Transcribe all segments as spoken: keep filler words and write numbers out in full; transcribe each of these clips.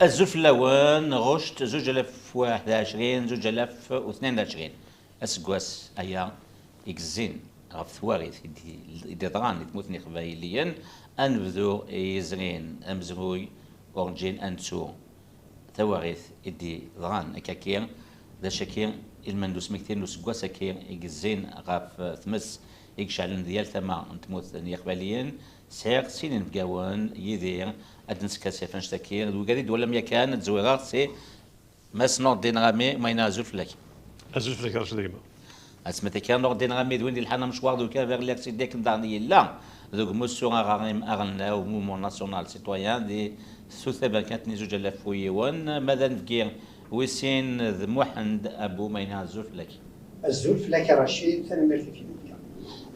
Azul fell-awen, ɣuct zuǧ alaf u waḥed u ɛecrin, zuǧ alaf u tnin u ɛecrin. Aseggas aya i yezzin ɣef twaɣit i d-, i d-yeḍran di tmurt n Yiqbayliyen, ad nebdu i yezrin amezruy, urǧin ad nettu tawaɣit i d-yeḍran akkaki. D acu-agi i lmend n usmekti n useggas-agi i yezzin ɣef, eh, tmes i iceɛlen di yal tama n tmurt n Yiqbayliyen? Sɛiɣ sin inebgawen yid-i ad d-nsekkas ɣef annect-agi, d wigad i d-twalam yakan, ad d-zwireɣ si Mass Nordin Rami, ma yenna azul fell-ak. Azul fell-ak, Racid gma. Asmet kan Nordin Rami d win d-yelḥan amecwar d ukabar, lliɣ si dik daɣen yella deg umussu aɣarim aɣelnaw, Mouvement National Citoyen, di sut taberkant-nni zuǧ alaf u yiwen, ma d anebgi wis sin d Muḥend Abu, ma yenna azul fell-ak. Azul fell-ak a Racid, tanemmirt ɣef yimedya.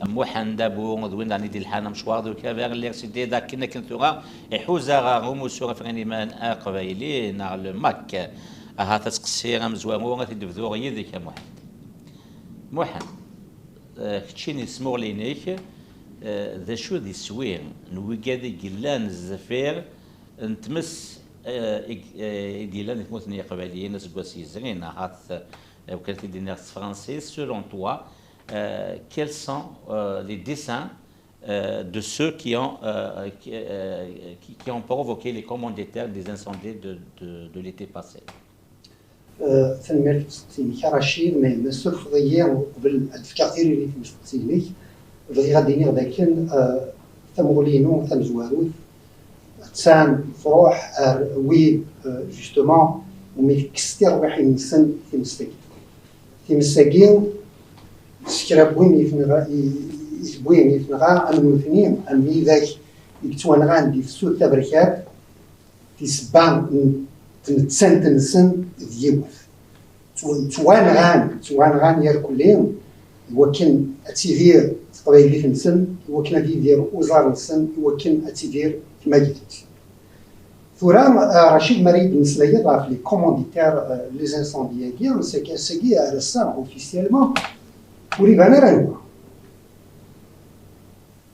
Muḥend Abu d win daɣen i d-yelḥan amecwar d ukabar, lliɣ si dik akken, akken tura iḥuza ɣer umussu afran iman aqbayli neɣ le mac. Ahat ad tqessir amezwaru, ad t-id-bduɣ yid-k a Muḥend. Muḥend, eh, keččini s tmuɣli-inek, eh, d acu d iswi n wigad i yellan zeffir n tmes, eh, i, eh, i d-yellan di tmurt n Yiqbayliyen aseggas yezrin, ahat, eh, ukan ad t-id-iniɣ s tefransist, selon toi, euh, quels sont, euh, les desseins, euh, de ceux qui ont, euh, qui, euh, qui, qui ont provoqué les commanditaires des incendies de, de, de l'été passé? Euh, tanemmirt ɣef usteqsi-inek a Racid, mais ma tessurfeḍ-iyi uqbel ad d-fkeɣ tiririt n usteqsi-inek, bɣiɣ ad d-iniɣ dakken, euh, tamuɣli-inu tamezwarut attan truḥ ar wid, euh, justement, umi tekkes tirwiḥin-nsen times-agi. Times-agi s kra n win i tenɣa, i, i tewwi, i tenɣa, am nutni, am widak i yettwanɣan di tefsut taberkat, di sebba n tmettant-nsen d yiwet. Ttw-, ttwanɣan, ttwanɣan irkelli i wakken ad tidir teqbaylit-nsen, i wakken ad yidir uẓar-nsen, i wakken ad tidir tmaziɣt. Tura, eh, Racid, mi ara yi-d-temmeslayeḍ ɣef les commanditaires, eh, les incendies-agi, seg ass-agi ar ass-a, officiellement, ur iban ara anwa.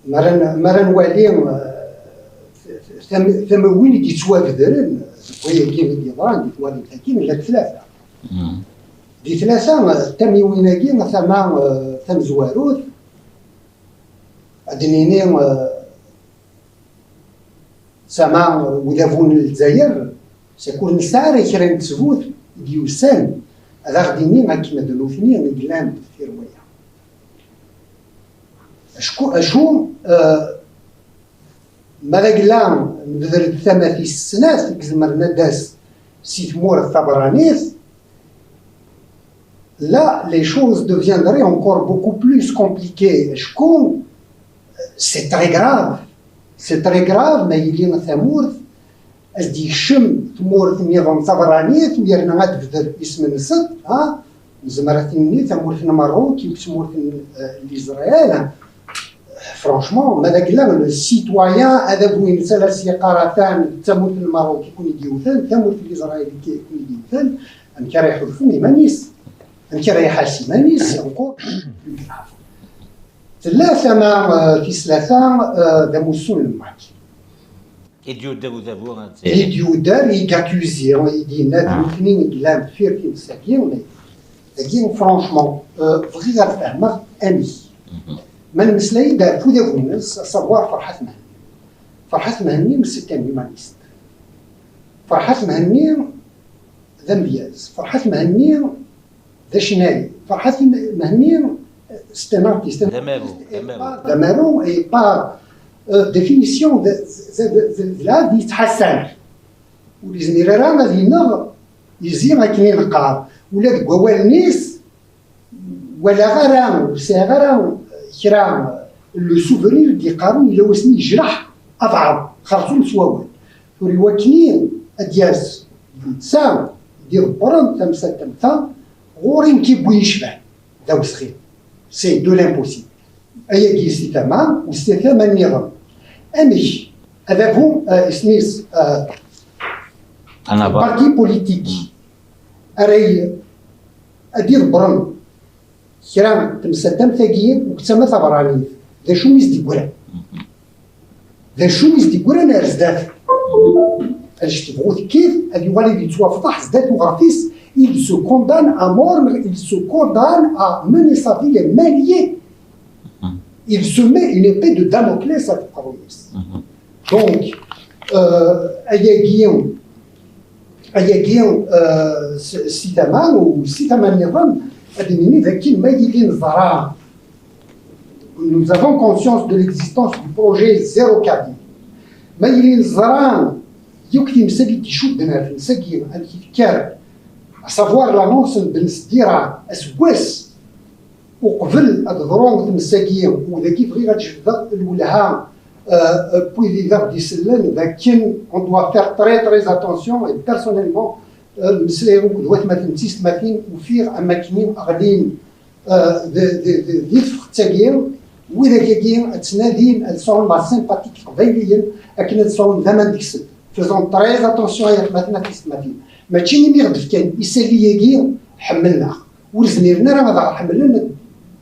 Mi ara n-, mi ara nwali, eh, tam-, tamiwin i d-yettwabedren deg wayagi i d-yeḍran di twalit-agi, llant tlata. Di tlata, eh, tamiwin-agi, tama, eh, tamezwarut, ad d-nini, eh, tama, eh, udabu n Lezzayer, sak ur nesɛi ara kra n ttbut i d-yusan ad aɣ-d-ini akken d nutni i yellan deffir waya. Acku, acu, eh, ma d agla nebder-d tama tis snat i izemren ad d-tas si tmurt taberranit, là, les choses deviendraient encore beaucoup plus compliquées. Acku, c'est très grave. C'est très grave, ma yili tamurt, ad d-yekcem tmurt nniḍen taberranit, u yerna ad d-tebder isem-nsen, ha? Nezmer ad t-nini tamurt n Merruk, i tmurt n, eh, Lizrael. Franchement, ma d agla, le citoyen, adabu-ines ad as-yeqqar atan d tamurt n Merruk i ken-id-yewten, tamurt n Lizrael i ken-id-yewten, amek ara iḥulfu iman-is? Amek ara iḥas iman-is? C'est encore plus grave. Tella tama, euh, tis tlata, euh, d amussu n lmac. I d-yudder udabu, i d-yudder, i d-accusi, i d-yenna d nutni i yellan deffir times-agi, mais dagi, franchement, euh, bɣiɣ ad fehmeɣ amek. Ma nemmeslay-d ɣef udabu-ines, à savoir Ferḥat Mehenni. Ferḥat Mehenni, c'est un humaniste. Ferḥat Mehenni d amedyaz. Ferḥat Mehenni d acennay. Ferḥat Mehenni, c'est un artiste. D amaru, d amaru. D amaru, et par, euh, définition de, de, de, de, de la vie yettḥassan. Ur yezmir ara ad ineɣ, yezzi akken i neqqar. Ula deg wawalen-is, walaɣ ara, ur sɛiɣ ara kra, le souvenir d-yeqqaren yella wasmi yejreḥ abeɛḍ, xerṣum s wawal. Tura i wakken ad d-yas d netta i d-iḍebbren tamsalt am ta, ɣur-i nekk i win yecban d awesɣi. C'est de l'impossible. Ayagi si tama, u si tama nniḍen. Amek adabu, eh, isem-is, eh, parti politique ara y-, ad d-iḍebbren kra n temsalt am tagi, u d tama taberranit, d acu i s-d-yeggran? D acu i s-d-yeggran ar zdat? Anect tebɣu tekkit, ad yuɣal ad yettwafḍeḥ zdat uɣref-is, il se condamne à mort, il se condamne à mener sa vie, il est manié. Il se met une épée de Damoclès à la première. Donc, euh, ayagi, ayagi, euh, s- si tama, ou si tama nniḍen, ad d-nini d akken ma yili neẓra, nous avons conscience de l'existence du projet zéro Kabyle. Ma yili neẓra yakk timsal i d-icudden ar tmes-agi, amek i tekker, à savoir l'annonce n Ben Sdira aseggas uqbel ad ḍru tmes-agi, u dagi bɣiɣ ad jebdeɣ lwelha, euh, euh, n wid i d aɣ-d-isellen, d akken on doit faire très, très attention, et personnellement, euh, mmeslayeɣ akked watmaten d tiyessetmatin, ufiɣ am akken ɣlin, euh, d, d, d, di tefxet-agi, widak-agi ad ttnadin ad sɛun la sympathie n Iqbayliyen akken ad sɛun laman deg-sen. Faisons très attention ay atmaten, a tiyessetmatin. Mačči imi ɣ-d-fkan isalli-agi, ḥemmlen-aɣ. Ur zmiren ara ad aɣ-ḥemmlen,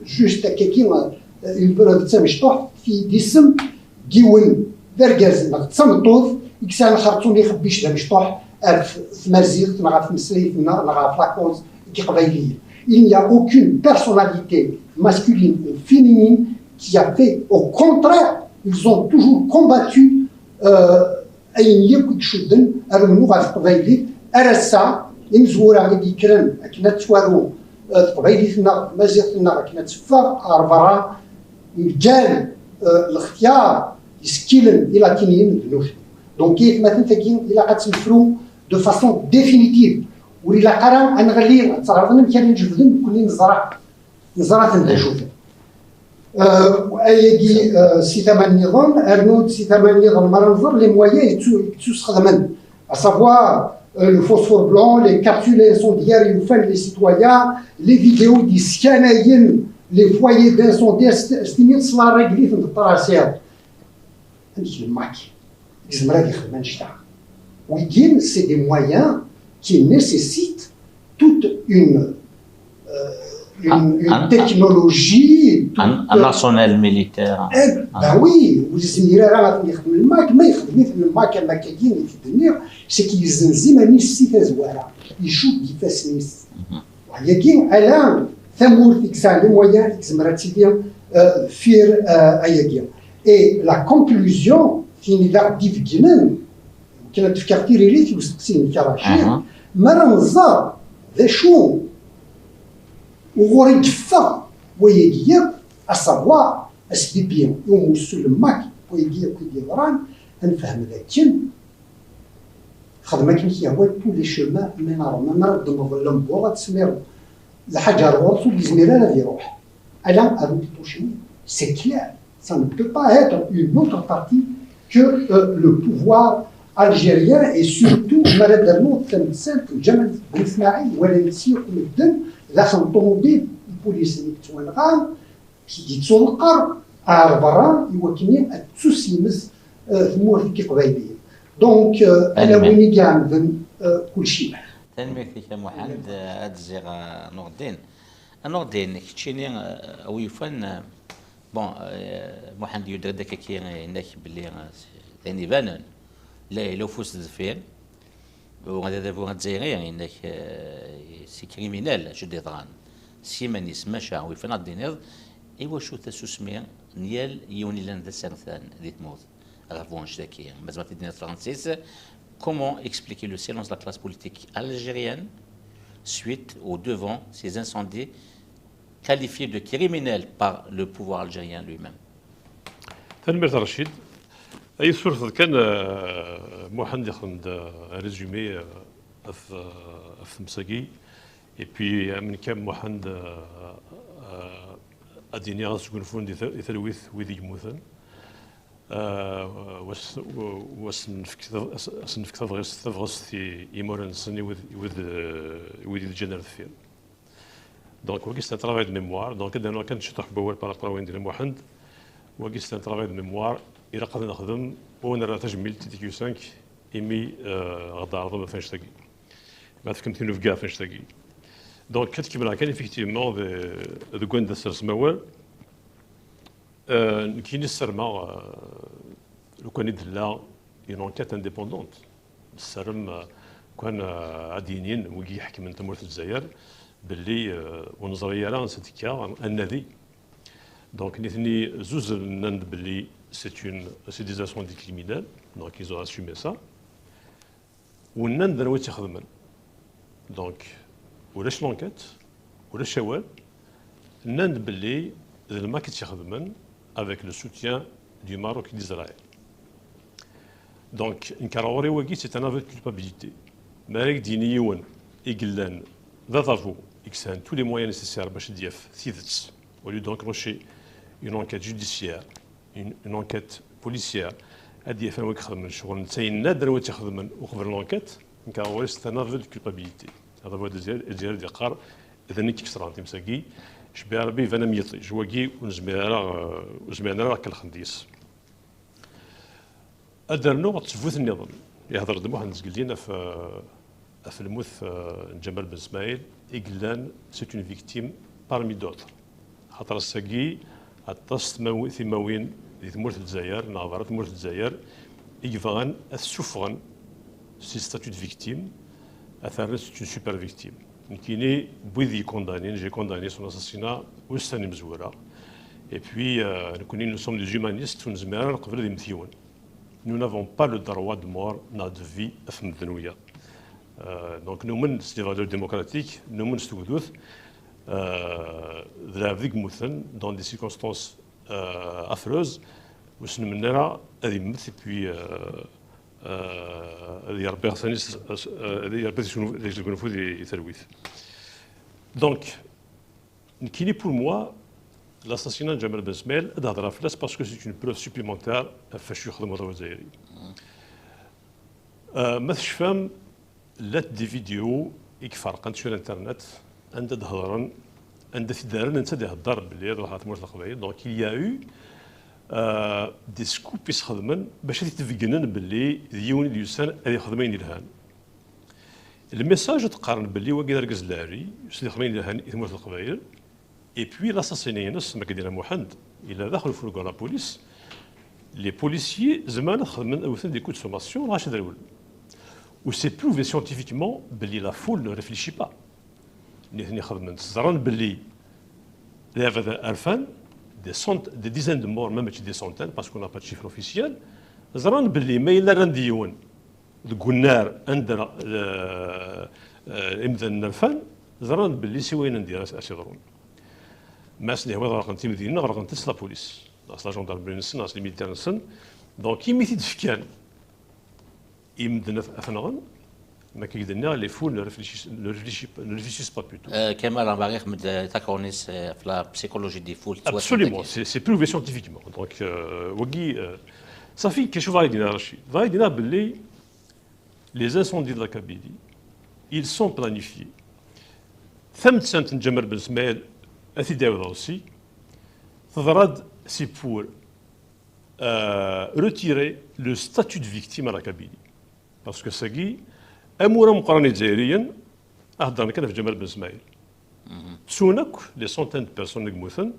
juste akkagi, euh, une preuve d tamecṭuḥt, fi d-isem n yiwen d argaz neɣ d tameṭṭut i yesɛan xerṣum ixebbic d amecṭuḥ ɣef tmaziɣt neɣ ɣef tmeslayt-nneɣ neɣ ɣef la cause n Yiqbayliyen. Il n'y a aucune personnalité masculine ou féminine qui a fait, au contraire, ils ont toujours combattu, euh, ayen yakk i icudden ar umennuɣ ɣer teqbaylit. Ar ass-a, imezwura i d-yekkren akken ad twaru, eh, teqbaylit-nneɣ, tmaziɣt-nneɣ, akken ad teffeɣ ɣer berra, mgal, eh, lextyar yeskkilen ilatiniyen d nutni. Donc, i atmaten tagi, ilaq ad tt-nefru de façon définitive. Ur ilaq ara ad nɣelli, ad tt-ɛerḍen amek ara nǧebden, nekkni neẓra. Neẓra-ten d acu-ten. Euh, ayagi, euh, si tama nniḍen, rnu-d si tama nniḍen, mi ara nẓer les moyens yettu-, yettusxedmen, à savoir, euh, le phosphore blanc, les capsules incendiaires i yufan les citoyens, les vidéos d-yeskanayen les foyers d'incendie, s-, s-tiniḍ s la règle i ten-teṭṭrasiḍ. Amek lmak i yezmer ad yexdem annect-a? Wigi, c'est des moyens qui nécessitent toute une, euh, une, une technologie, un, un arsenal militaire. Eh, ben oui, ur yezmir ara ad yexdem lmak, ma yexdem-it lmak am wakkagi i d-nniɣ, c'est que yezzenz iman-is si tazwara, icudd ifassen-is. Yagi, ala tamurt i yesɛan les moyens i yezmer ad tili, euh, deffir, euh, ayagi. Et la conclusion, tin i d aɣ-d-ibeggnen, akken ad d-fkeɣ tiririt i usteqsi-nnek a Racid, mi ara nẓer d acu uɣur i yeffeɣ wayagi yakk, à savoir, S D P, i umussu lemmak, wayagi yakk i d-yeḍran, ad nefhem d akken xdem akken i k-yehwa, tous les chemins mènent à Rome. Mi ara d-temmḍel lembuḍ, ad tesmireḍ lḥaǧa ar ɣur-s, ur yezmir ara ad iruḥ. Ala, ad ur d-itucen, c'est clair. Ça ne peut pas être une autre partie que, euh, le pouvoir algérien, et surtout, mi ara d-rnuḍ tamsalt n Ǧamal Ben Smaɛil, walan-tt yakk medden, daxel n ṭumubil, lpulis-nni yettwanɣan, i d-yettuḍeqqer ar berra i wakken ad tettusemmes, euh, tmurt n Yiqbayliyen. Donc, euh, ala win i iɛemmden, euh, kulci. Tanemmirt-ik a Muḥend, ad d-zziɣ, euh, Nurdin. A Nurdin, keččini, euh, a wi yufan, euh, bon, euh, Muḥend yudder-d akkaki, yenna-k belli, euh, d ayen ibanen, la, yella ufus deffir. U d adabu azzayri, yenna-k, euh, c'est criminel, acu d-yeḍran. S yiman-is, maca, wi yufan ad d-tiniḍ, iwacu tasusmi n yal yiwen yellan d asertan di tmurt ɣef wannect-agi? Ma tzemreḍ ad d-tiniḍ s tefransist, comment expliquer le silence de la classe politique algérienne suite ou devant ces incendies qualifiés de criminels par le pouvoir algérien lui-même? Tanemmirt a Racid. Ay tsurfeḍ kan, euh, Muḥend ixdem-d, euh, un résumé, euh, ɣef, euh, ɣef tmes-agi. Et puis, am nekk am Muḥend, euh, euh, ad d-iniɣ ad sgunfun di ta-, di talwit wid i yemmuten. Euh, was, was nefk tab-, as, as nefk tabɣest, tabɣest i, i imura-nsen, i wid, i wid, euh, i wid i d-ǧǧan ar deffir. Donc, wagi, c'est un travail de mémoire. Donc, ad d-rnuɣ kan ciṭuḥ n wawal par rapport à wayen d-yenna Muḥend. Wagi, c'est un travail de mémoire. Ilaq ad nexdem, u nerra tajmilt i T Q cinq, imi, euh, ɣ-d-ɛerḍem ɣef annect-agi. Ma tefkem tinubga ɣef annect-agi. Donc, ad kemmleɣ kan, effectivement, de, deg wanda tsersem awal. Euh, nekkini ssarmeɣ, euh, lukan i d-tella une enquête indépendante. Nessarem, euh, kan, euh, ad d-inin wigi iḥekmen tamurt n Lezzayer belli, euh, ur neẓri ara ansa tekka, ad nadi. Donc, nitni zuzen nnan-d belli c'est une, c'est des incendies criminels, donc ils ont assumé ça. U nnan-d anwa i tt-ixedmen. Donc, ulac l'enquête, ulac awal. Nnan-d belli d lmak i tt-ixedmen avec le soutien du Maroc et d'Israël. Donc, nekk ar ɣur-i wagi, c'est un aveu de culpabilité. Ma ara k-d-yini yiwen i yellan d adabu, i yesɛan tous les moyens nécessaires bac ad d-yaf tidet, au lieu d'enclencher une enquête judiciaire, une, une enquête policière, ad d-yaf anwa i ixedmen ccɣel, netta yenna-d anwa i tt-ixedmen uqbel l'enquête, nekk ar ɣur-i c'est un aveu de culpabilité. Adabu azzayri, azzayri ad yeqqar d nekk i yesran times-agi, cbiɣ Rebbi iban am yiṭij, wagi ur nezmir ara, ur zmiren ara ad kelxen deg-s. Ad d-rnuɣ d ttbut nniḍen. Ihder-d Muḥend Zgeldin ɣef, ɣef lmut, eh, n Ǧamal Ben Smaɛil, i yellan c'est une victime parmi d'autres. Axaṭer ass-agi, aṭas tmawi-, timawin di tmurt n Lezzayer, neɣ berra tmurt n Lezzayer, i yebɣan ad t-ssufɣen si statut de victime, ad t-rren c'est une super victime. Nekkini, wid i condamnés, j'ai condamné son assassinat ussan imezwura. Et puis, euh, nekkni, nous sommes des humanistes, ur nezmir ara ad neqbel ad immet yiwen. Nous n'avons pas le droit de mort, ni de vie, ɣef medden wiyaḍ. Euh, donc, numen s les valeurs démocratiques, numen s tugdut, euh, d lɛebd i yemmuten dans des circonstances, euh, affreuses, ur s-nmenni ara ad immet, et puis, euh, euh, ad yerr Rebbi iɣsan-is, euh, ad yerr Rebbi ad yesgunfu di, di talwit. Donc, nekkini, pour moi, l'assassinat de Ǧamal Ben Smaɛil, ad hedreɣ fell-as parce que c'est une preuve supplémentaire ɣef wacu yexdem uḍar azzayri. Euh, ma tecfam, llant des vidéos i iferqen sur Internet, anda d-hedren, anda t-id-rren, netta d-ihedder belli ad ruḥeɣ ɣer tmurt n Leqbayel. Donc, il y a eu, euh, des scoops i sxedmen bac ad t-id-beggnen belli d yiwen i d-yusan ad ixdem ayen yelhan. Le message ad qqaren belli wagi d argaz n lɛali, s lixdma yelhan i tmurt n Leqbayel. Et puis, l'assassinat-ines, Makdina Muḥend, yella daxel ufugu n la police. Les policiers, zemren ad xedmen, ad wten des coups de sommation, lɣaci ad rewlen. Ou c'est prouvé scientifiquement belli la foule ne réfléchit pas. Nitni xedmen, ẓran belli lɛibad rfan, des cent-, des dizaines de morts, même des centaines, parce qu'on n'a pas de chiffre officiel. Ẓran belli ma yella rran-d yiwen deg unnar anda, euh, euh, imdanen rfan, ẓran belli siwa ayen n diri ad s-yeḍrun. Ma s-nehwa ɣerqen timdinin, ɣerqent-tt la police, neɣ s la gendarmerie-nsen, neɣ s les militaires-nsen. Donc, imi t-id-fkan i medden ad, ad t-nɣen, ma akka i d-nniɣ, les foules ne réfléchissent, ne réfléchissent pas, ne réfléchissent pas plutôt. Euh, Kamal Amar ixdem-d, euh, takuṛnist, euh, ɣef la psychologie des foules. Absolument, c'est, c'est prouvé scientifiquement. Donc, euh, wagi, euh, ça fait quelque chose, belli les incendies de la Kabylie, ils sont planifiés. Tamettant n Ǧamal Ben Smaɛil, ad t-id-ɛawdeɣ aussi, teḍra-d, c'est pour, euh, retirer le statut de victime à la Kabylie. Parce que sagi, amur ameqqran Izzayriyen, ad heddren kan ɣef Ǧamal Ben Smaɛil. Ttun akk les centaines de personnes i yemmuten.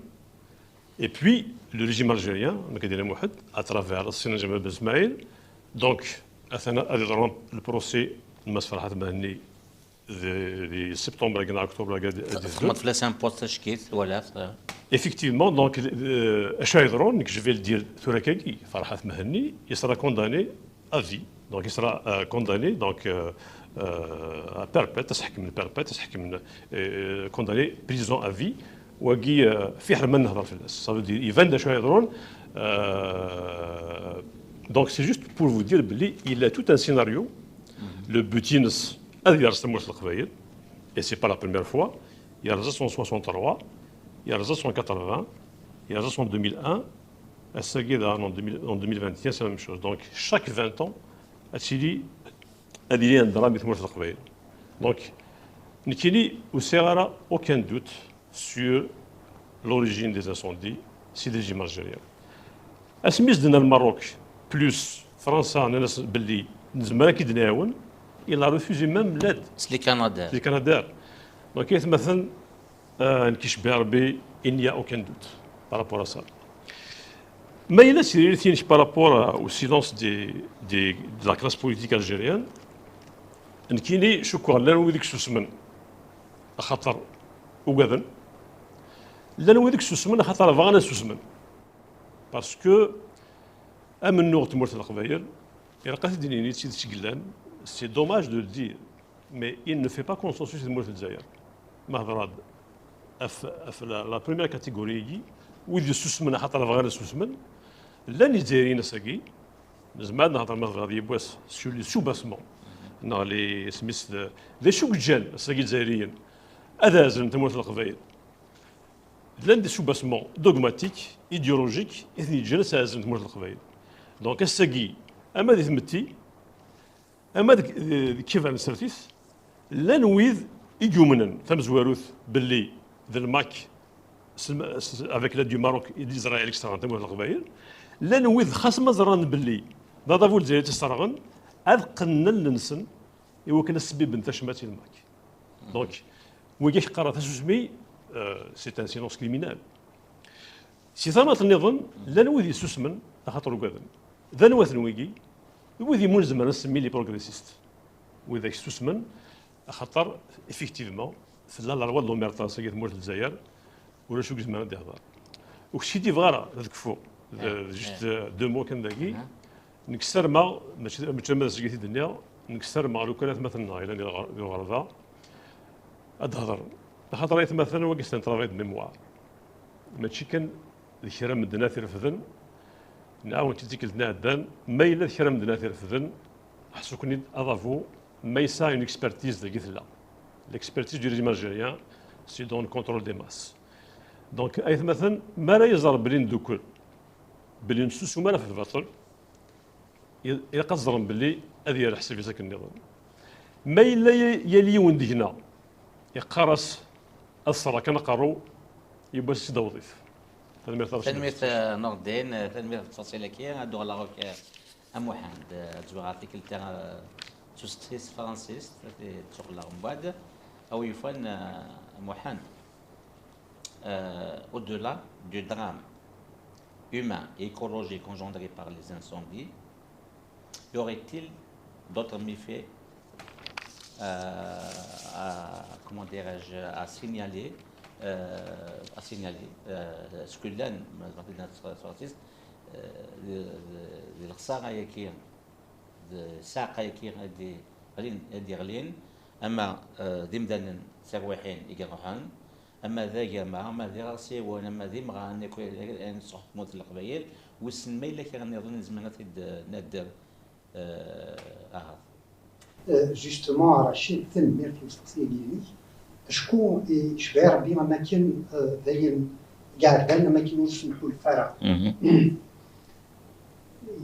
Et puis, le régime algérien, Makdina Muḥend, à travers l'assassinat n Ǧamal Ben Smaɛil, donc, atan ad yeḍru le procès n Mass Ferḥat Mhenni di, di septembre-agi neɣ octobre-agi ad, ad d-ibeddel. Txedmeḍ fell-as un post ackit, twalaḍ, euh. Effectivement, donc, euh, acu ay yeḍrun, nekk, je vais le dire tura kagi, Ferḥat Mhenni, il sera condamné à vie. Donc, il sera, euh, condamné, donc, euh, euh, à perpète, ad s-ḥekmen perpète, ad s-ḥekmen, euh, condamné, prison à vie. Wagi, euh, fiḥel ma nehder fell-as. Ça veut dire, iban d acu ay yeḍrun, euh, donc, c'est juste pour vous dire belli, il a tout un scénario. Le but-ines ad yerẓ tamurt n Leqbayel, et c'est pas la première fois. Yerẓa-tt en soixante-trois, yerẓa-tt en quatre-vingts, yerẓa-tt en deux mille un, ass-agi daɣen en deux mille, en deux mille vingt et un, c'est la même chose. Donc, chaque vingt ans, ad tili, ad yili un drame i tmurt n Leqbayel. Donc, nekkini, ur sɛiɣ ara aucun doute sur l'origine des incendies, c'est le régime algérien. Asmi s-d-nna Lmerruk plus Fransa, nnan-as belli nezmer ad k-id-nɛawen, il a refusé même l'aide. C'est les Canadair. Les Canadair. Donc, aytmaten, euh, nekk icebbeḥ Rebbi, il n'y a aucun doute par rapport à ça. Ma yella tiririt-inek par rapport à, au silence des, des, de la classe politique algérienne, Nekkini cukkeɣ llan wid i yessusmen axaṭer ugaden, llan wid i yessusmen axaṭer bɣan ad susmen. Parce que amennuɣ n tmurt n Leqbayel, ilaq ad t-id-nini d tidet i yellan, c'est dommage de le dire, mais il ne fait pas consensus i tmurt n Lezzayer. Ma hedreɣ-d ɣef, ɣef la, la première catégorie-agi, wid yessusmen axaṭer bɣan ad susmen, llan Izzayriyen ass-agi, nezmer ad nehder ma tebɣiḍ yiwwas sur les sous-bassements neɣ les, isem-is d, d acu i yeǧǧan ass-agi Izzayriyen ad ɛezlen tamurt n Leqbayel. Llan des sous-bassements dogmatiques, idéologiques, i ten-yeǧǧan ad ɛezlen tamurt n Leqbayel. Donc ass-agi, ama di tmetti, ama deg, deg yiḍ n tsertit, llan wid i yumnen tamezwarut belli d lmak s, s, avec l'aide du Maroc i d-yezreɛ Alex Taɣant tamurt n Leqbayel, llan wid xas ma ẓran belli d aḍabu n Lezzayer i tt-isserɣen, ad qqnen allen-nsen i wakken ad sbibben tacmat i lmak. Donc, wigi i k-qqaren tasusmi, euh, c'est un silence criminel. Si tamaḍt nniḍen, llan wid yessusmen, axaṭer ugaden. D anwa-ten wigi? D wid imu nezmer ad nsemmi les progressistes. Widak yessusmen, axaṭer, effectivement, tella la loi de l'omerta ass-agi tmurt n Lezzayer, ulac ur yezmer ad d-ihder. Ur skidibeɣ ara, ad kfuɣ. D, d juste, euh, deux mots kan dagi. Nekk ssarmeɣ, mačči, mačči ama d ass-agi i t-id-nniɣ, nekk ssarmeɣ lukan atmaten-nneɣ yellan di lɣer-, di lɣerba, ad d-hedren. Axaṭer aytmaten wagi c'est un travail de mémoire. Mačči kan d kra n medden ad t-irefden, nɛawen-tt-id tikkelt iɛeddan, ma yella d kra n medden ad t-irefden, ḥṣu-ken-id aḍabu, ma yesɛa une expertise dagi tella. L'expertise du régime algérien, c'est dans le contrôle des masses. Donc, aytmaten, mi ara iẓer belli neddukel, belli nessusum ara ɣef lbaṭel, i-, ilaq ad ẓren belli ad yerr leḥsab-is akken nniḍen. Ma yella y-, yal yiwen deg-neɣ yeqqar-as ad ṣerreɣ kan aqerru, yiwwas-as-id aweḍ-it. Tanemmirt a Racid. Tanemmirt, eh, Nordin, eh, tanemmirt ɣef ttfaṣil-agi. Ad d-uɣaleɣ akk, eh, a Muḥend, eh, ad zwiɣ ɣer tikkelt-a, eh, s usteqsi s tefransist, ad d-uɣaleɣ mbeɛd. A wi yufan, eh, a Muḥend. Euh, au-delà du drame humain et écologique engendré par les incendies, y aurait-il d'autres méfaits euh, à, comment dirais-je, à signaler, euh, à signaler, euh, ce que l'un, euh, de, de, de, de, de, de, de, ama, eh, d imdanen d tarwiḥin i iruḥen, ama d agama, ama d iɣersiwen, ama d imɣan, akk ayen ṣṣuḥ tmurt n Leqbayel, wissen ma yella kra nniḍen nezmer ad t-id-nadder, eh, ahat. Eh, justement, a Racid, tanemmirt i usteqsi-agi-inek. Acku, eh, icbeɛ Rebbi am akken, eh, d ayen iɛeddan, am akken ur s-nḥulfa ara.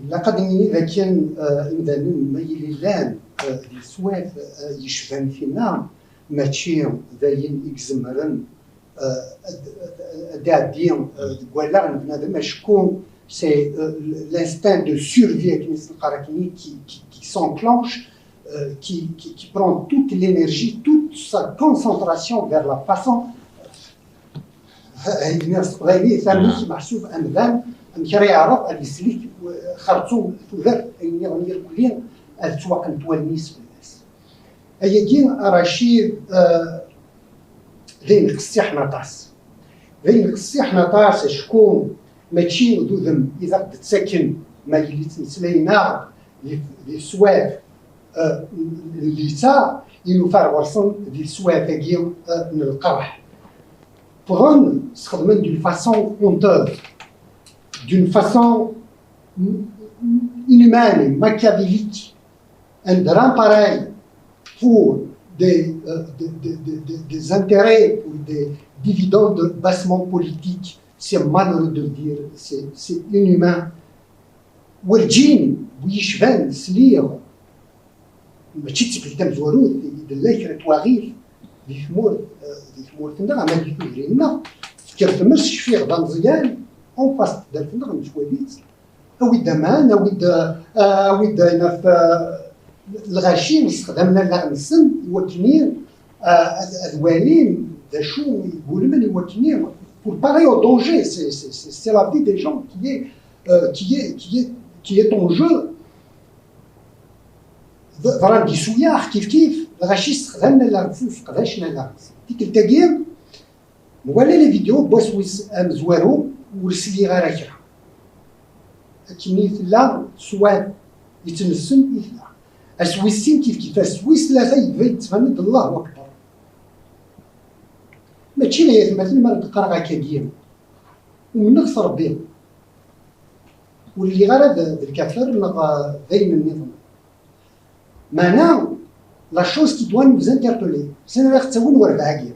Ilaq ad d-nini dakken, eh, imdanen ma yili llan, eh, di teswiɛt, eh, yecban tinna, mačči d ayen i izemren, eh, ad, ad, ad iɛeddi, eh, deg wallaɣ n bnadem, acku c'est, eh, l'instinct de survie, akken i s-neqqar akkenni, qui, qui, qui s'enclenche, eh, qui, qui, qui prend toute l'énergie, toute sa concentration vers la façon, eh, s teqbaylit, amek meḥsub amdan, amek ara yeɛreḍ ad isellek, eh, xerṣum tudert, ayen nniḍen irkelli, ad ttwaqent wallen-is fell-as. Ayagi, a Racid, eh, d ayen qessiḥen aṭas. D ayen qessiḥen aṭas, acku mačči d udem i d aɣ-d-ttaken ma yili ttmeslayen-aɣ di, di teswiɛt, eh, n llita i nufa ɣur-sen di teswiɛt-agi, eh, n lqerḥ. Ffɣen, sxedmen d'une façon honteuse, d'une façon inhumaine et machiavélique, un drame pareil pour des, euh, des, des, des, des, des intérêts, pour des dividendes bassement politiques, c'est malheureux de le dire, c'est, c'est inhumain. Werǧin, bu yecban, sliɣ, mačči d tikkelt tamezwarut, i d-tella kra n twaɣit di tmurt, eh, di tmurt-nneɣ, ama di tudrin-nneɣ, tekker tmes, cfiɣ d ameẓyan, en face n taddart-nneɣ, nettwali-tt, awi-d aman, awi-d, eh, awi-d ayen ɣef, eh, lɣaci, ssexdamen allaɣ-nsen i wakken, eh, ad, ad walin d acu i gulmen i wakken, pour parer au danger, c'est, c'est, c'est, c'est la vie des gens qui est, euh, qui est, qui est, qui est en jeu. Ḍran-d isuyax kif kif, lɣaci ssexdamen allaɣ-nsen, sseqdacen allaɣ-nsen. Tikkelt-agi, nwala les vidéos n wass wis amezwaru, ur sliɣ ara kra. Akken i tella, ṣṣwab yettnessen i tella. Ass wis sin kif kif, ass wis tlata yebda yettban-d Allahu Akbar. Mačči d ayatmaten ma d-qqareɣ akkagi, umneɣ s Rebbi. Ur lliɣ ara d, d lkafer neɣ d ayen nniḍen. Meɛna, la chose qui doit nous interpeller, sani ara ɣ-ttawin werbaɛ-agi.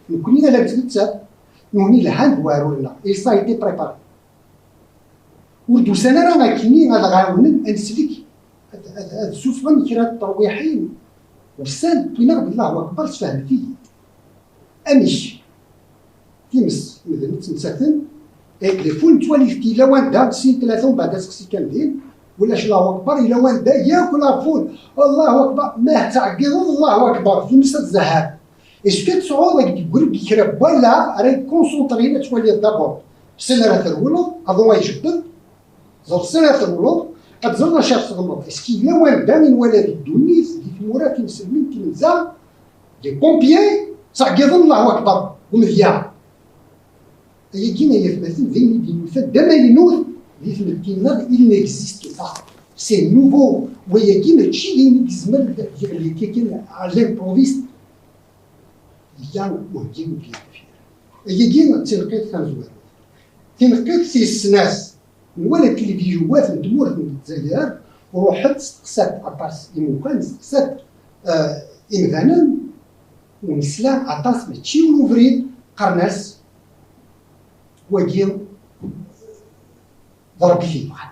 Nekkni ala nettat, nuni lhan d uɛrur-nneɣ, il ça a été préparé. Ur d-usan ara akkenni ad ɣ-ɛawnen ad neslek, ad, ad, ad sufɣen kra n terwiḥin. Usan, wwin-aɣ-d Allahu Akbar, sfehmet-iyi. Amek? Times, medden ttmettaten, et les foules nettwali-t yella wanda, sin tlata umbeɛd aseqsi kan din, ulac Allahu Akbar, yella wanda, yakk la foule, Allahu Akbar, ma tettɛeggiḍeḍ Allahu Akbar, times ad zehar. Est-ce que tesɛuḍ ad k-d-yegri kra n wallaɣ ara yekkunsentrin ad twaliḍ d'abord? Sani ara trewleḍ, aḍu ay ijebbed, ẓer sani ara trewleḍ, ad teẓreḍ acu ara txedmeḍ. Est-ce que yella wanda i nwala di ddunit, di tmura tineslemin timenza, les pompiers ttɛeggiḍen Allahu Akbar deg umedya? Ayagi, ay atmaten, d ayen i d-inutan d amaynut di tmetti-nneɣ, il n'existe pas. C'est nouveau. Wayagi mačči d ayen i yezmer ad yeɣli kakan à l'improviste. Yella uheggi n udyakfir. Ayagi d tineqqiṭ tamezwarut. Tineqqiṭ tis snat, nwala tilivizyu-wat n tmurt n Lezzayer, ruḥet steqsat aṭas imukan, steqsat, eh, imdanen, u nesla aṭas, mačči yiwen ubrid, qqaren-as wagi d Rebbi i t-yebɣan.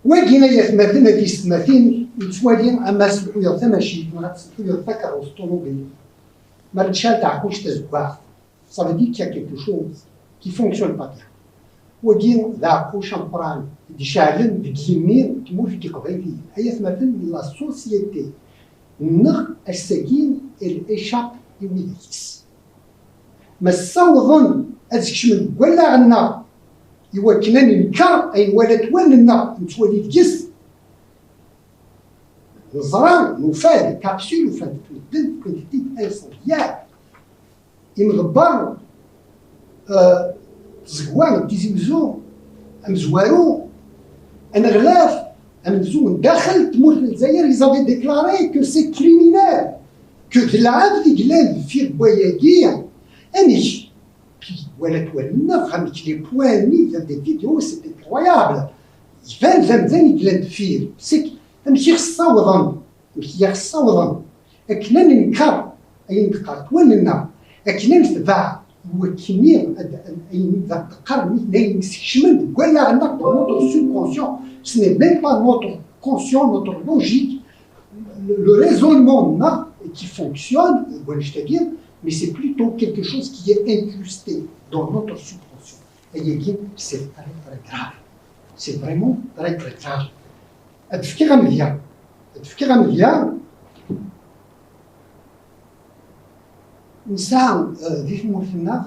Wagi, ay atmaten, a tisetmatin, nettwali ama tesselḥuyeḍ tamacint neɣ ad tesselḥuyeḍ takeṛṛust, ṭumubil, ma tecɛel taɛeqquct tazeggaɣt, ça veut dire qu'il y a quelque chose qui fonctionne pas bien. Wagi d aɛeqquc ameqqran i d-iceɛlen deg yimi n tmurt n Yiqbayliyen. Ay atmaten, la société-nneɣ ass-agi, elle échappe i widak-is. Ma ssawḍen ad skecmen deg wallaɣ-nneɣ i wakken ad nenker ayen walat wallen-nneɣ nettwali deg-s, neẓra, nufa les capsules, ufan-tent medden, fkan-tent-id incendiaires. Imḍebber, euh, tẓegwa n Tizi Wezzu, amezwaru, aneɣlaf, amenzu n daxel n tmurt n Lezzayer, ils avaient déclaré que c'est criminel, que d lɛebd i yellan deffir n wayagi. Amek? Puis, walat wallen-nneɣ, amek les points nni dans des vidéos, c'est incroyable. Iban d amdan i yellan deffir. C'est que, amek i ɣ-ssawḍen, amek i ɣ-ssawḍen akken ad nenker ayen d-qqarent wallen-nneɣ, akken ad netbeɛ i wakken-nni ad, ad, ayen i d-qqaren nitni, ayen i skecmen deg wallaɣ-nneɣ, dans notre subconscient. Ce n'est même pas notre conscient, notre logique, le, le raisonnement-nneɣ qui fonctionne deg wannect-agi, mais c'est plutôt quelque chose qui est incrusté dans notre subconscient. Ayagi, c'est très, très grave. C'est vraiment très, très grave. Ad d-fkeɣ amedya. Ad d-fkeɣ amedya. Nesɛa, eh, di tmurt-nneɣ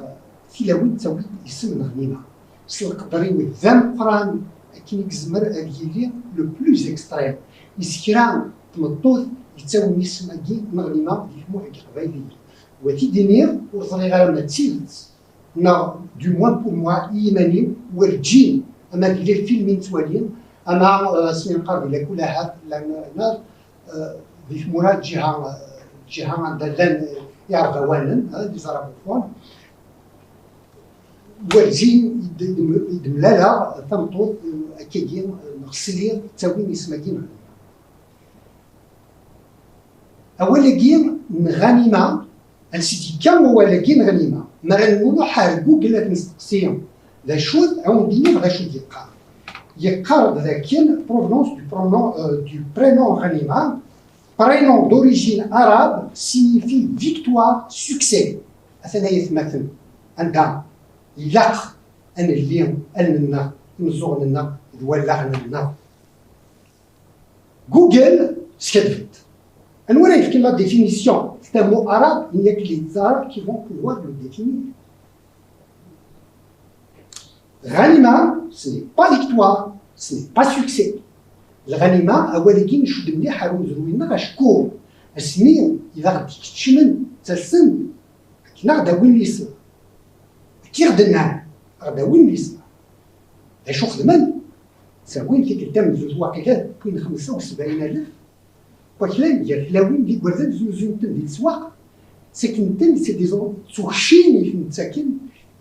tilawin ttawint isem n Ɣnima. S leqder-iw d ameqqran akken i yezmer ad yili, le plus extrême. Is kra n tmeṭṭut yettawin isem-agi n Ɣnima di tmurt n Yiqbayliyen. Wa t-id-iniɣ, ur ẓriɣ ara ma d tidet neɣ, du moins pour moi, i yiman-iw, werǧin, ama di les films i nettwali, ama, euh, asmi neqqar di Lakulahat, llan, llan, euh, di tmura, ǧǧiha, euh, ǧǧiha anda llan, euh, iɛerbawanen, euh, les arabophones, werǧin i d-, i d-, i d-mlaleɣ tameṭṭut, euh, akkagi, euh, neɣ sliɣ ttawin isem-agi n Ɣnima. Awal-agi n Ɣanima, ansi d-yekka wawal-agi n Ɣanima? Mi ara nruḥ ar Google ad t-nesteqsi d acu-t, ad wen-d-iniɣ d acu d-yeqqar. Yeqqar-d dakken provenance du pronom, euh, du prénom Ɣanima, prénom d'origine arabe, signifie victoire, succès. Atan ay atmaten, anda ilaq ad nelli allen-nneɣ, imeẓẓuɣen-nneɣ d wallaɣen-nneɣ. Google, skaddbent. Anwa ara yefken la définition? C'est un mot arabe, il n'y a que les Arabes qui vont pouvoir le définir. Ghanima, ce n'est pas victoire, ce n'est pas succès. Lɣanima, awal-agi ncudd mliḥ ar umezruy-nneɣ, acku asmi i d aɣ-d-ikeččmen, ttasen-d akken aɣ-d-awin lislaḥ. Akka i ɣ-d-nnan, aɣ-d-awin lislaḥ. D acu xedmen? Ttawin tikkelt tameddit waqila wwin xemsa u sebɛin alef waklan gar tlawin d igerdan, zuzun-ten di leswaq, ttaken-ten, c'est disons, d tukcin i ten-ttaken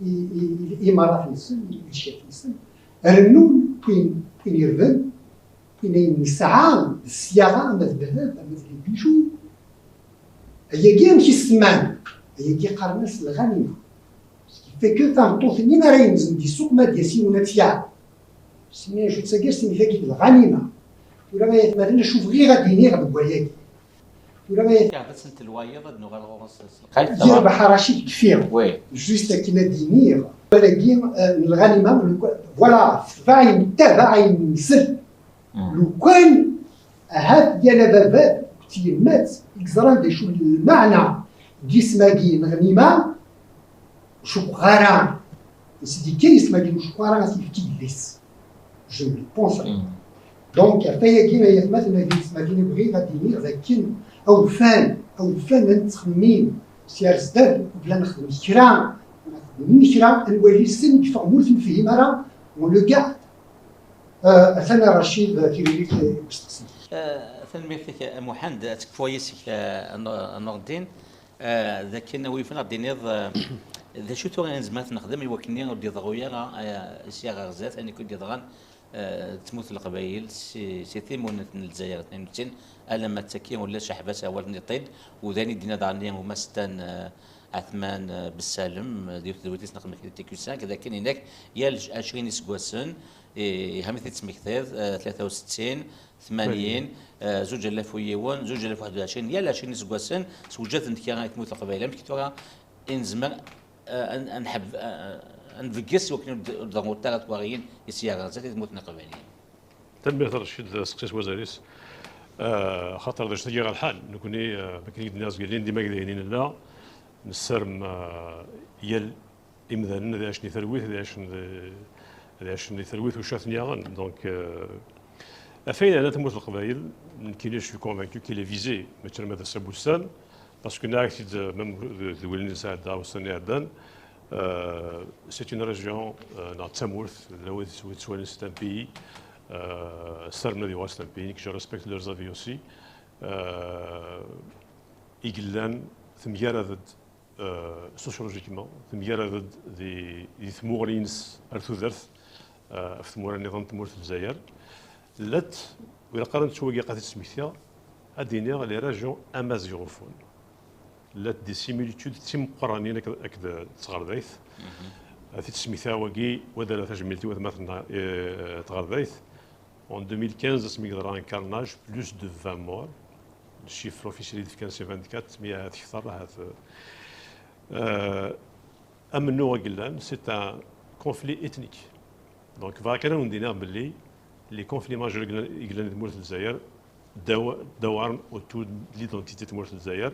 i, i, i imarat-nsen, i lecyat-nsen. Rennun, wwin, wwin irden, wwin ayen nesɛa, d ssyaɣa, ama d ddheb, ama d les bijoux. Ayagi amek i s-semman? Ayagi qqaren-as lɣanima. Ce qui fait que tameṭṭut-nni ara yenzen di ssuq, ma d-yas yiwen ad tt-yaɣ. Smi acu d tagi, smi tagi d lɣanima. Tura ay atmaten, acu bɣiɣ ad d-iniɣ deg wayagi? Tura ay Yeɛbet n telwayeḍ ad nuɣal ɣur-s s lqayet. Yerbeḥ Racid, kfiɣ. Oui. Juste akken ad d-iniɣ. Wala-gi, euh, n lɣanima, voilà, tbaɛ, yettabaɛ ayen nsel. Lukan ahat yal ababat d tyemmat i yeẓran d acu n lmeɛna n yisem-agi n lɣanima, cukkeɣ ara, s d-ikka yisem-agi, ur cukkeɣ ara ad t-yefk yelli-s. Je ne le pense pas. Donc, ɣef wayagi, ay atmaten, ay atmaten, bɣiɣ ad d-iniɣ d akken awfan, awfan ad nettxemmim si ar zdat, qbel ad nexdem kra, ad nexdem kra, ad nwali ssen deg tɣmurt, ur nefhim ara, on le garde. Euh, atan Racid, tiririt, euh, usteqsi. Euh, tanemmirt-ik, a Muḥend, ad tekfuḍ yes-k, euh, a Nu-, a Nureddin. Euh, d akken, a wi yufan ad d-tiniḍ, euh, d acu tura i nezmer ad t-nexdem i wakken ur d-yeḍru ara, euh, sya ɣer zdat, ayen akk i d-yeḍran, euh, d tmurt n Leqbayel, si, si timunent n Lezzayer tnin u settin, alamma d tagi, ulac aḥbas awal n iṭid, u d ayen i d-yenna daɣen Umastan, euh, Ɛetman, euh, Bessalem, euh, di tedwilt-is neɣ T Q cinq, d akken inak, yal ɛecrin iseggasen, i, i, ham i t-id-tesmektiḍ, eh, tlata u settin, tmanyin, eh, zuǧ alaf u yiwen, zuǧ alaf u waḥed u ɛecrin, yal ɛecrin iseggasen, sewǧaden-d kra i tmurt n Leqbayel. Amek tura i nezmer, eh, ad n-, ad nḥeb-, eh, ad nbegges i wakken ur d-, ur d-ḍerrun ara twaɣiyin i s-yerran zdat i tmurt n Leqbayel? Tanemmirt a Racid, seqsi s wazal-is. Eh, xaṭer d acu-tagi ɣer lḥal, nekkni, eh, akken i d-nniɣ zgelin, d imagdayen i nella, nessarem, eh, yal imdanen ad ɛicen di talwit, ad ɛicen di, ad ɛicen di talwit ucaten yaɣen. Donc, euh, ɣef ayen yeɛnan tamurt n Leqbayel, nekkini, je suis convaincu qu'il est visé, mačči arma d Ass Abussan, parce que nniɣ-ak-t-id, euh, même d, d win i nesɛedda ussan iɛeddan, euh, c'est une région, euh, neɣ d tamurt, llan wid yettwalin c'est un pays, euh, ssarmen ad yuɣal c'est un pays, que je respecte leurs avis aussi, euh, i yellan temgarad-d euh, sociologiquement, temgarad-d di, di tmuɣli-ines ar tudert, euh, ɣef tmura nniḍen n tmurt n Lezzayer. Llant, ur ilaq ara nettu wagi ad t-id-smektiɣ, ad d-iniɣ les régions amaziɣofon. Llant des similitudes d timeqqranin akked, akked tɣerdayt. Ad t-id-smektiɣ wagi, wa d ala tajmilt i watmaten, eh, tɣerdayt. En deux mille quinze, asmi yeḍra un carnage, plus de vingt morts. Le chiffre officiel i d-fkan c'est vingt-quatre, mais ahat kter, ahat, euh, amennuɣ i yellan, c'est un conflit ethnique. Donc, bɣiɣ kan ad wen-d-iniɣ belli les conflits majeurs i yellan, i yellan di tmurt n Lezzayer, daw-, dawarn autour de l'identité n tmurt n Lezzayer.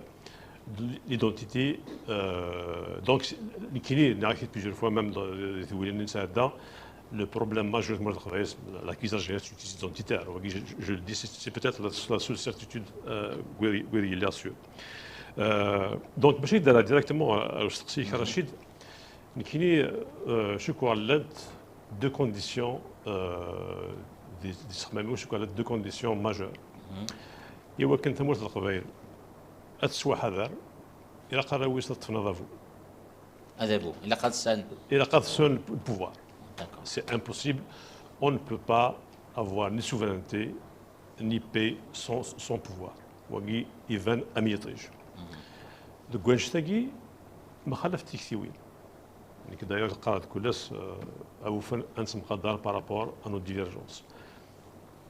L'identité, euh, donc, c'est, nekkini, nniɣ-ak-t-id plusieurs fois, même dans, di tewwilin i nesɛedda, le problème majeur n tmurt n Leqbayel, c'est l'accusation identitaire. Wagi, je, je le dis, c'est, c'est peut-être la, la seule certitude, euh, wid, wid yelliɣ sûr. Euh, donc, bac ad d-rreɣ directement ar usteqsi-ik, a Racid, nekkini, euh, cukkeɣ llant deux conditions, euh, di, di ssexmam-iw, cukkeɣ llant deux conditions majeures. I wakken tamurt n Leqbayel ad tettwaḥader, ilaq arraw-is ad ṭṭfen adabu. Adabu, ilaq ad sɛun. Ilaq ad sɛun le pouvoir. D'accord. C'est impossible. On ne peut pas avoir ni souveraineté, ni paix sans, sans pouvoir. Wagi iban am yiṭij. Deg wannect-agi, mxalaf tiktiwin. Nekk d'ailleurs qqareɣ-d kul ass, euh, awufan ad nettemqadar par rapport à nos divergences.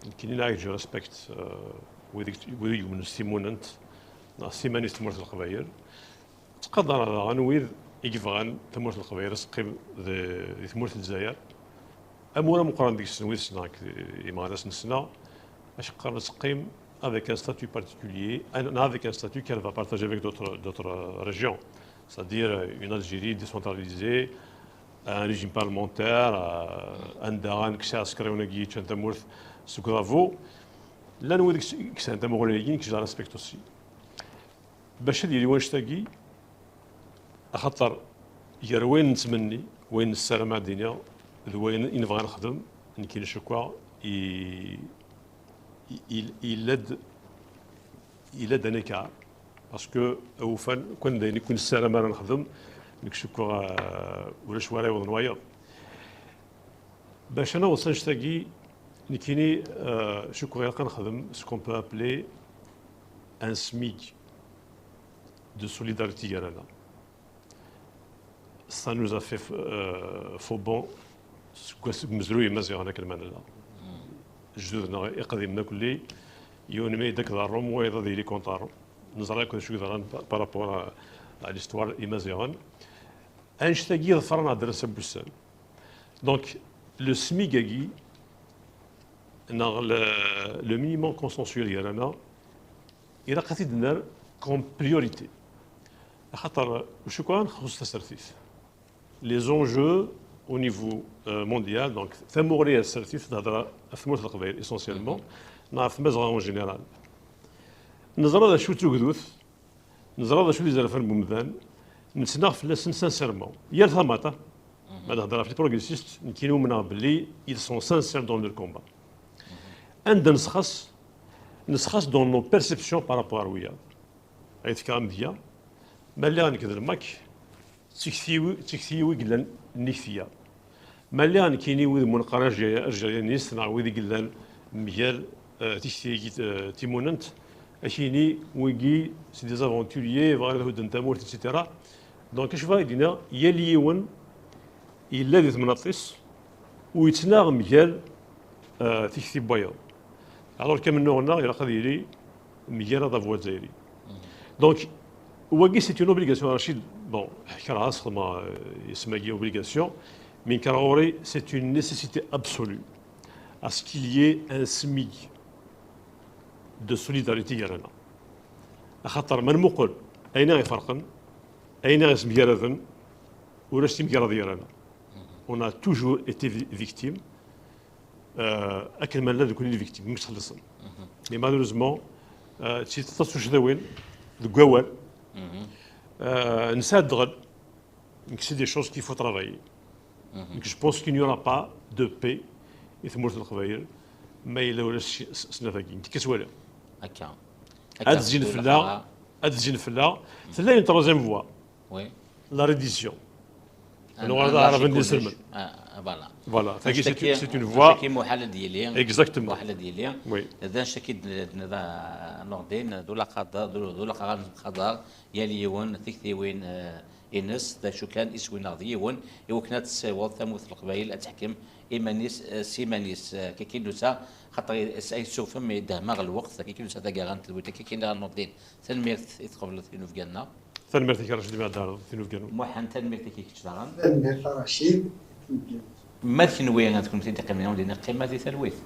Nekkini nniɣ-ak, je respecte, euh, wid i, wid i yumnen s timunent, neɣ s timanit n tmurt n Leqbayel. Ttqadareɣ daɣen wid i yebɣan tamurt n Leqbayel ad teqqim di, di tmurt n Lezzayer. Amur ameqqran deg-sen, wid ssneɣ, imeɣnas ssneɣ, acu qqaren, ad teqqim avec un statut particulier, un, avec un statut qu'elle va partager avec d'autres, d'autres régions. C'est-à-dire, euh, une Algérie décentralisée, un régime parlementaire, euh, anda ad nekkes iɛsekriwen-agi yeččan tamurt seg uḍabu. Llan wid i yesɛan tamuɣli-agi, nekk je la respecte aussi. Bac ad yili wanect-agi, axaṭer gar wayen nettmenni, wayen nessaram ad d-iniɣ, d wayen i nebɣa ad nexdem, nekkini cukkeɣ i, i, i, yella-d, yella-d un écart. Parce que awufan, kan d ayen i kun nessaram ara nexdem, nekk cukkeɣ, euh, ulac wara yewḍen wayeḍ. Bac ad naweḍ s annect-agi, nekkini, euh, cukkeɣ ilaq ad nexdem ce qu'on peut appeler un smig de solidarité gar-aneɣ. Ça nous a fait, euh, faux bond seg wass, seg umezruy Imaziɣen akken ma nella. Lejdud-nneɣ iqdimen akk-lli, yiwen ma yedda akked Ṛum, wayeḍ ad yili contre Ṛum. Neẓra akk d acu yeḍran par, par rapport à, à l'histoire Imaziɣen. Annect-agi ḍefren ad d-rren s wussan. Donc, le smig-agi, neɣ le, le minimum consensuel gar-aneɣ, ilaq ad t-id-nerr comme priorité. Axaṭer, cukkeɣ ad nxuṣṣ tasertit. Les enjeux au niveau, euh, mondial, donc tamuɣli tasertit, tehder ɣef tmurt n Leqbayel essentiellement, neɣ ɣef Tmazɣa en général. Neẓra d acu d tugdut, neẓra d acu d izerfan n umdan, nettnaɣ fell-asen sincèrement. Yal tamaṭ, ma d-hedreɣ ɣef les progressistes, nekkini umneɣ belli ils sont sincères dans leur combat. Anda nesxas, nesxas dans nos perceptions par rapport ar wiyaḍ. Ay tefka amedya, ma lliɣ nekk d lmak, d tikti-, d tikti-iw i yellan nnig tiyaḍ. Ma lliɣ nekkini wid mwenqer algérianistes neɣ wid i yellan mgal, euh, tikti-agi, euh, timunent, ad k-yini wigi c'est des aventuriers, bɣan ad hudden tamurt, et cetera. Donc acu bɣiɣ ad d-iniɣ, yal yiwen yella di temnaḍt-is u yettnaɣ mgal, euh, tikti n wayeḍ. Alors que amennuɣ-nneɣ ilaq ad yili mgal adabu azzayri. Donc, wagi, c'est une obligation. Rachid, bon, kerheɣ ad sxedmeɣ, euh, isem-agi obligation, mais nekk ar ɣur-i, c'est une nécessité absolue à ce qu'il y ait un smig de solidarité gar-aneɣ. Axaṭer ma nmuqel ayen i ɣ-iferqen, ayen i ɣ-issemgaraden, ulac timgaraḍ gar-aneɣ. On a toujours été vi-, victime. Euh, akken ma nella nekkni d victime, nekk ttxelliṣen. Mais malheureusement, euh, d tiṭ-, aṭas tuccḍiwin deg wawal. Euh, nesɛa ddɣel, nekk c'est des choses qu'il faut travailler. Nekk je pense qu'il n'y aura pas de paix i tmurt n Leqbayel ma yella ulac s-, s-, snat-agi. Nekk ad twaliɣ. Akka. Ad zzin fell-aɣ, ad zzin fell-aɣ. Tella une troisième voie. Oui. La reddition. Nuɣal d aɛraben d iselmen. Ah, voilà. Voilà. Tagi, c'est une, c'est une voie. Anect-agi muḥal ad yili. Exactement. Muḥal ad yili. Oui. D anect-agi d-, d-, d-, Nurdin, d ulaqader, d ul-, d ulaqader ad nqader yal yiwen, tiktiwin, eh, ines, d acu kan, iswi-nneɣ d yiwen, i wakken ad tessiweḍ tamurt n Leqbayel ad teḥkem iman-is, eh, s iman-is, eh, kiki nusa, xaṭer is-, ay tessufem, i ddehma ɣer lweqt, kiki nusa tagara n tedwilt, kiki nniɣ a Nurdin, tanemmirt i tqebleḍ inubgan-nneɣ. Tanemmirt-ik a Racid mi d-thedreḍ tinubgan-nneɣ. Muḥend, tanemmirt-ik i kečč daɣen. Tanemmirt a Racid. Ma d kenwi, ad kenwi d-iqqimen, ad wen-d-iniɣ qqimet di talwit.